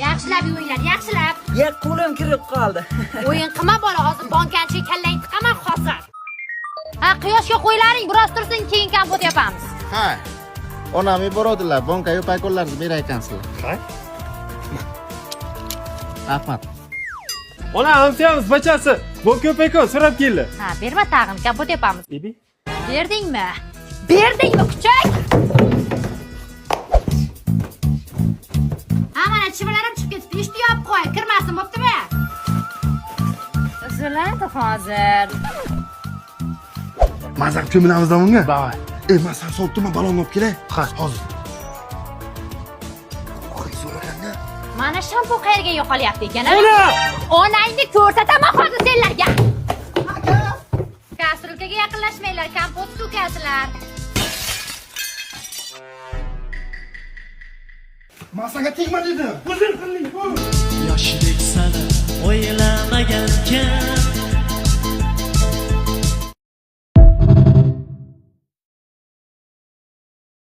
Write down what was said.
Yaxshilab yuvinglar, yaxshilab. Ya qo'lim kirib qoldi. O'yin qilma bola, hozir bonkanchiga kallangni tiqaman hozir. Ha, quyoshga qo'ylaring, biroz tursin, keyin kompot yopamiz. Ha. Onam yuboradilar, bonkayu paykonlarni berar ekansizlar. Ha? Rahmat. Ona, hamsiyamiz bachasi. Bonka paykon so'rab keldi. Ha, berma tag'in, kompot yopamiz. Bibi. Berdingmi? Berdingmi, kuchak? Ha, mana chivinlarim chiqib ketibdi. Eshikni yopib qo'y, kirmasin, bo'ptimi? Uziladi hozir. Maza qilib cho'milamizda bunga. Давай. Ey, man sarson turma, balonni olib kelay. Ha. Hozir. Voy, zo'r ekanda. Mana shampun qayerga yo'qolyapti ekan? A? Ona! Onangni ko'rsataman hozir senlarga. Kastrulkaga yaqinlashmanglar, kompot to'kasizlar. Man senga tegma dedim. O'zing qilding.